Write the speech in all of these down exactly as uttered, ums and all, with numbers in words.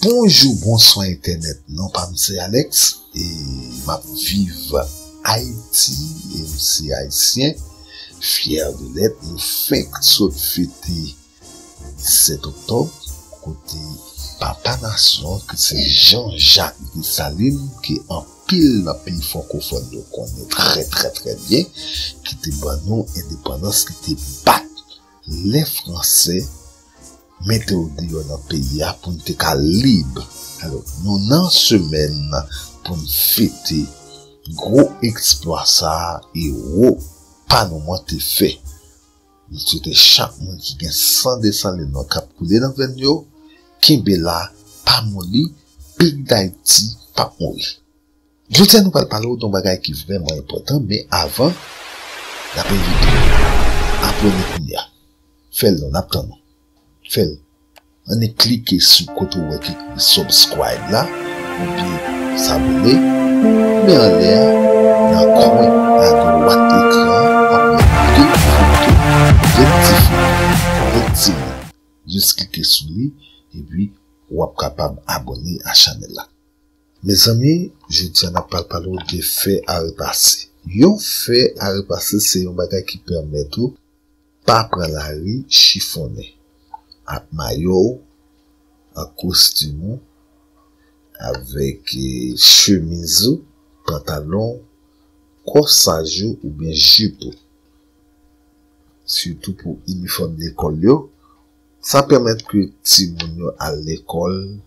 Bonjou, bonswa entènèt. Non pa m se Alex e m ap viv Ayiti e m se ayisyen. Fyè de lèt, nou fenk sot fete disèt oktòb, kote papa nasyon ki se Jean Jacques Dessalines, ke anpil nan peyi frankofòn yo konnen trè, trè, trè byen, ki te ban nou endepandans, ki te bat lè Fransè mete yo deyò nan peyi a pou n te ka lib. Alò, nou nan semèn pou n fete gwo eksplwa sa a, ewo pa nou an te fè. M swete chak moun ki gen san Dessalines k ap koule nan venn yo, kenbe la, pa moli, peyi Dayiti p ap mouri. Jodi a nou pral pale w de yon bagay ki vrèman enpòtan, men avan, n ap envite w abòne kounye a. Fè l non, n ap tann ou. Fè l. Annik klike sou kote w wè ki ekri subscribe la, oubyen s'abonner, men anlè a, nan kwen adwat ekran an, w ap wè de foto, de ti foto, de ti moun. Jis klike sou li, epi w ap kapab abòne a chanèl la. Mezanmi, jodi a n ap pral pale w de fè a repase. Yon fè a repase se yon bagay ki pèmèt ou pa pran lari chifonnen ak mayo w, ak kostim ou, avèk, eh, chemiz ou, pantalon w, kòsaj ou oubyen jip ou. Sitou pou inifòm lekòl yo, sa pèmèt ke timoun yo al lekòl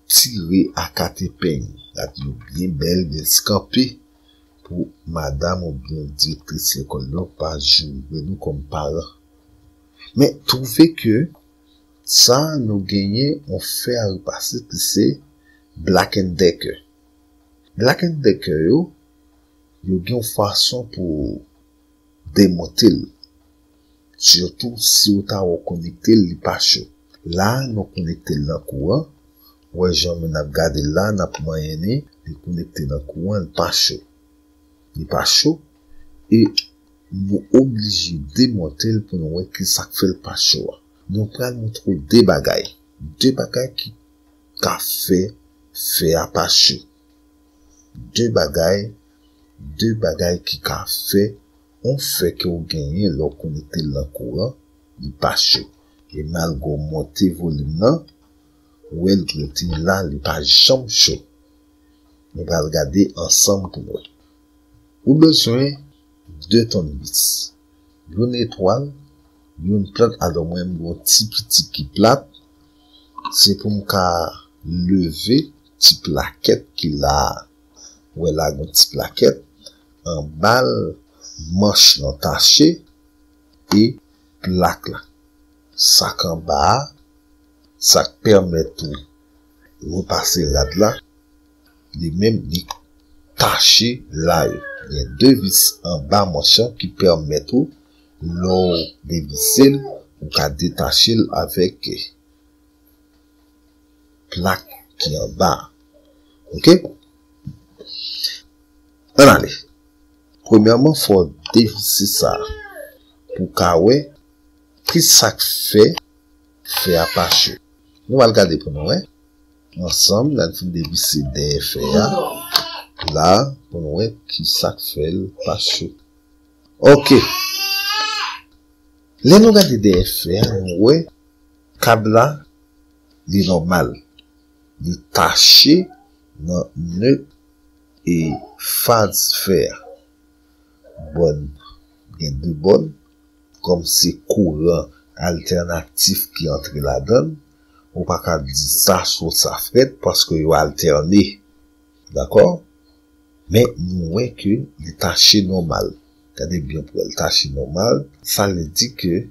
tire a kat epeng, gad yo byen bèl, byen skanpe, pou madanm oubyen direktris lekòl yo pa joure nou kòm paran. Men twouve ke sa nou genyen yon fè a repase ki se Black and Decker. Black and Decker yo, yo gen yon fason pou demonte l. Sitou si w ta wè w konekte l, li pa cho. La, nou konekte l nan kouran. Ou wè jan moun ap gade l la, n ap manyen li, li konekte nan kouran, li pa cho. Li pa cho. E nou oblije demonte l pou nou wè ki sa k fè l pa cho a. Nou pral montre w de bagay. De bagay ki ka fè fè a pa cho. De bagay, de bagay ki ka fè yon fè ke w genyen lè w konekte l nan kouran, li pa cho. E malgre w monte volim nan, ou wè l rete la, li pa janm cho. Nou pral gade ansanm pou n wè. Ou bezwen de tounnevis, youn etwal, youn plat, alò mwen m gen yon ti piti ki plat, se pou m ka leve ti plakèt ki la a. Ou wè la gen yon ti plakèt, anba l manch lan tache e plak la. Sa k anba a, sa k pèmèt ou repase rad la, li menm li tache la yo. Gen de vis anba manch lan ki pèmèt ou, lè w devise l, ou ka detache l avèk plak ki anba a. Oke? Ann ale. Premyèman, fò w devise sa pou w ka wè ki sa k fè fè a pa cho. Nou al gade pou nou wè. Ansanm, n al fin devise dèyè fè a. La, pou nou wè ki sa k fè l pa cho. Oke. Lè nou gade dèyè fè a, nou wè kab la, li nòmal. Li tache nan nè e faz fè a. Bòn, gen de bòn, kòm se kouran altènatif ki antre ladan l, ou pa ka di sa cho sa frèt paske yo altène. Dakò? Men nou wè ke li tache nòmal. Gade byen pou wè l tache nòmal. Sa vle di ke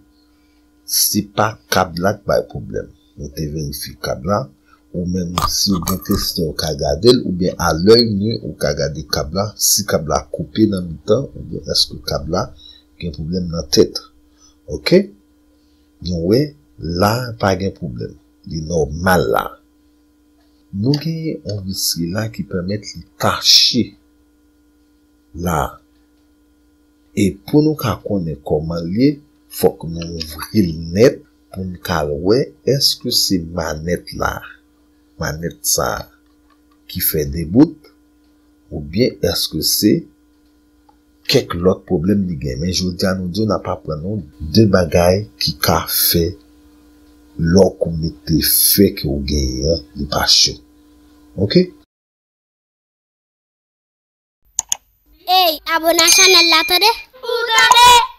se pa kab la k bay pwoblèm. Nou te verifye kab la. Ou menm, si w gen testè, ou ka gade l, oubyen a lèy nu, ou ka gade kab la. Si kab la koupe nan mitan, oubyen èske kab la gen pwoblèm nan tèt. Oke? Nou wè, la, pa gen pwoblèm. Li nòmal la. Nou genyen yon visye la ki pèmèt li tache la. E pou nou ka konnen kòman l ye, fòk nou ouvri l nèt pou n ka al wè èske se manèt la. manèt sa a ki fè de bout, oubyen èske se kèk lòt pwoblèm li gen? Men jodi a nou di w n ap aprann nou de bagay ki ka fè lè w konekte fè ke w genyen an, li pa cho. Oke? Ey, abone a chanèl la tande. Ou tande?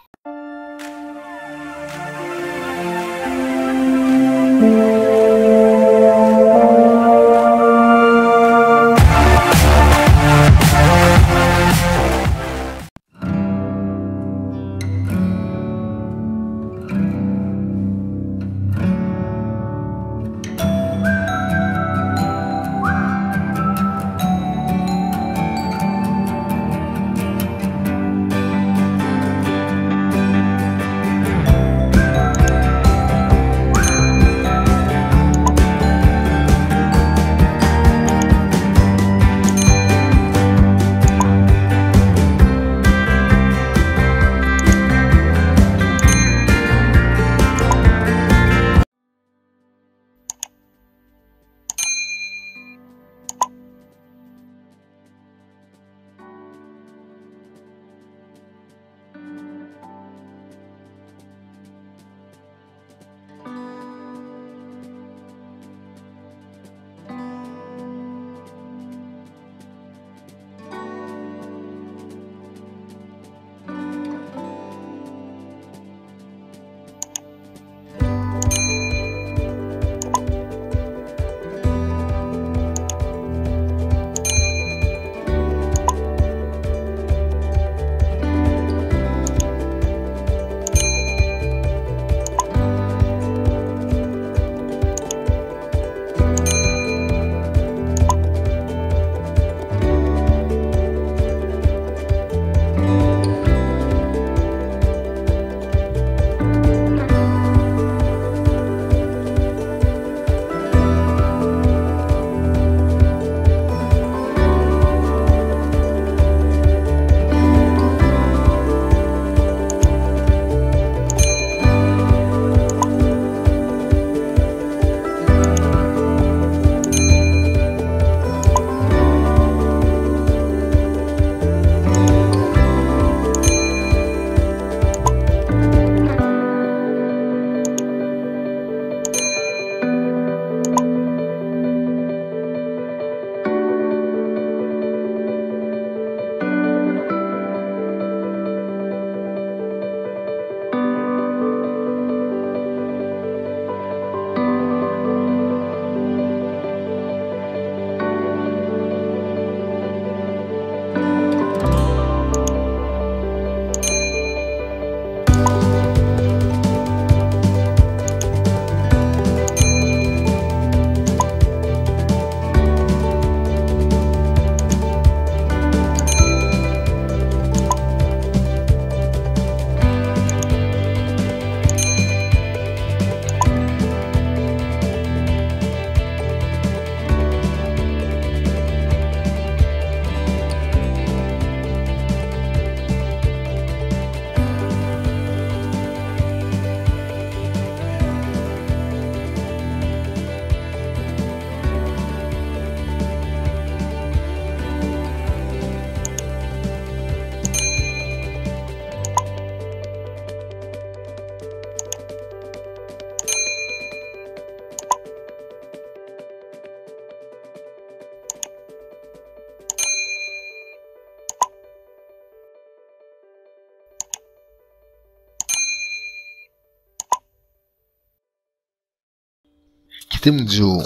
Kite m di w,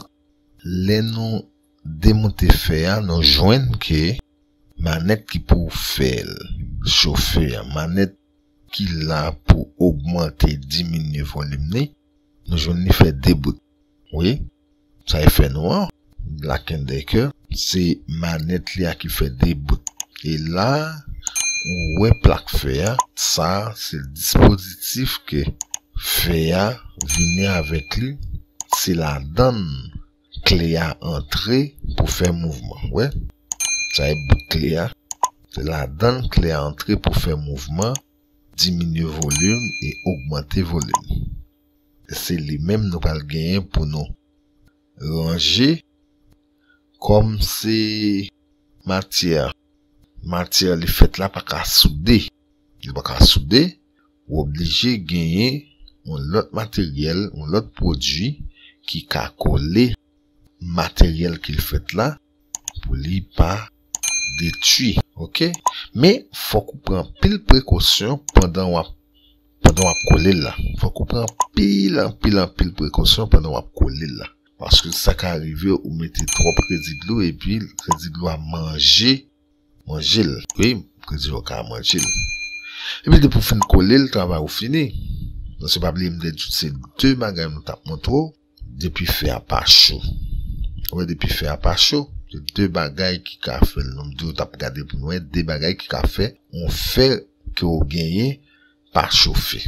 lè nou demonte fè a, nou jwenn ke manèt ki pou fè l chofe a, manèt ki la pou ogmante, diminye volim li, nou jwenn li fè de bout. Wi, sa e fè nou an, Black and Decker, se manèt li a ki fè de bout. E la, ou wè plak fè a, sa se dispozitif ke fè a vini avèk li, se ladann kle a antre pou fè mouvman. Wè, sa e bout kle a, se ladann kle a antre pou fè mouvman, diminye volim e ogmante volim. Se li menm nou pral genyen pou nou ranje Kòm se matyè, matyè li fèt la pa ka soude. Li pa ka soude, ou oblije genyen yon lòt materyèl, yon lòt pwodui ki ka kole materyèl ki l fèt la pou li pa detwi, oke? Men, fòk ou pran anpil prekosyon pandan w ap, pandan w ap kole l la. Fòk ou pran anpil, anpil, anpil prekosyon pandan w ap kole l la. Paske sa ka rive ou mete twòp kredi glou epi kredi glou a manje, manje l. Wi, kredi glou ka manje l. Epi depi w fin kole l, travay ou fini. Paske pa bliye m te di w se de bagay nou t ap montre w. Depi fè a pa cho. Ou wè, depi fè a pa cho, se de bagay ki ka fè l. Nou di w t ap gade pou nou wè de bagay ki ka fè yon fè ke w genyen pa chofe.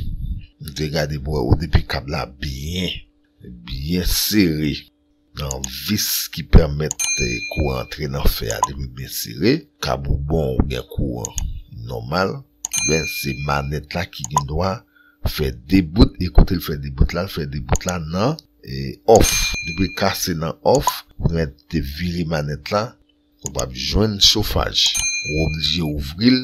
Nou te gade pou wè ou depi kab la byen, byen sere nan vis ki pèmèt, eh, kouran antre nan fè a depi byen sere. Kab ou bon, ou gen kouran nòmal. Ben, se manèt la ki gen dwa fè de bout, e kote l fè de bout la, l fè de bout la nan, e, off. Depi l kase nan off, ou mèt te vire manèt la, ou p ap jwenn chofaj. Ou oblije ouvri l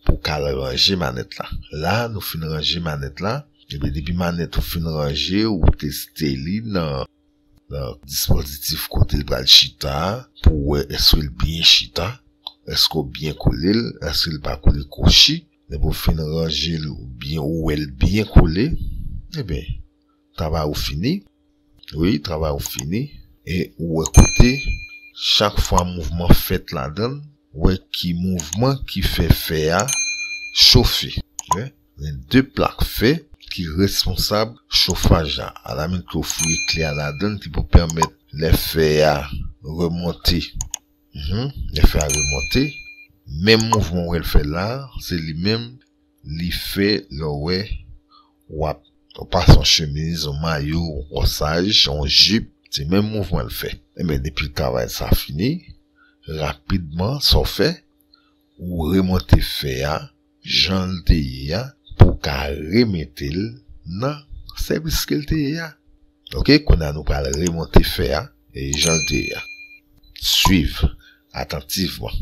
pou w ka al ranje manèt la. La, nou fin ranje manèt la, epi depi manèt ou fin ranje, ou teste li nan nan dispozitif kote l pral chita a, pou w wè èske l byen chita, èske w byen kole l, èske l pa kole kwochi. Depi w fin ranje l, ou byen, ou wè l byen kole, ebyen, travay ou fini. Wi, travay ou fini. E ou wè kote, chak fwa mouvman fèt ladan l, wè ki mouvman ki fè fè a chofe. Wi. Gen de plak fè ki responsab chofaj la. Alamennke w fouye kle a ladan l ki pou pèmèt lè fè a remonte. Mhm. Lè fè a remonte, menm mouvman w wè l fè la, se li menm li fè lè w wè w ap, w pase yon chemiz, yon mayo, yon kòsaj, yon jip, se menm mouvman l fè. Ebyen, depi travay sa fini, rapidman, sa w fè, ou remonte fè a jan l te ye a, pou w ka remete l nan sèvis ke l te ye a. Oke, kounye a nou pral remonte fè a, e jan l te ye a. Swiv atantivman.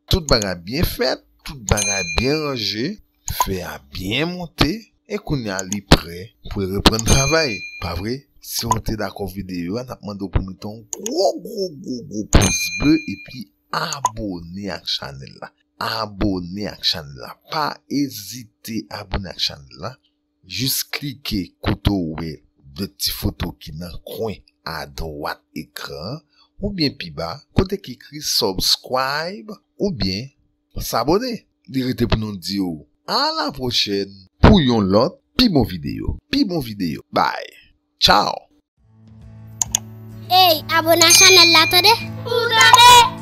Tout bagay byen fèt, tout bagay byen ranje, fè a byen monte, e kounye a li prè pou l reprann travay, pa vre? Si w te dakò videyo a, n ap mande w pou mete yon gwo, gwo, gwo, gwo pous ble epi abone ak chanèl la. Abone ak chanèl la. Pa ezite abone ak chanèl la. Jis klike kote w wè de ti foto ki nan kwen adwat ekran an, oubyen pi ba, kote ki ekri subscribe, oubyen s'abonner. Li rete pou nou di w a la pwochèn pou yon lòt pi bon videyo. Pi bon videyo. Bye. Tchao. Ey, abone ak chanèl la tande. Ou tande?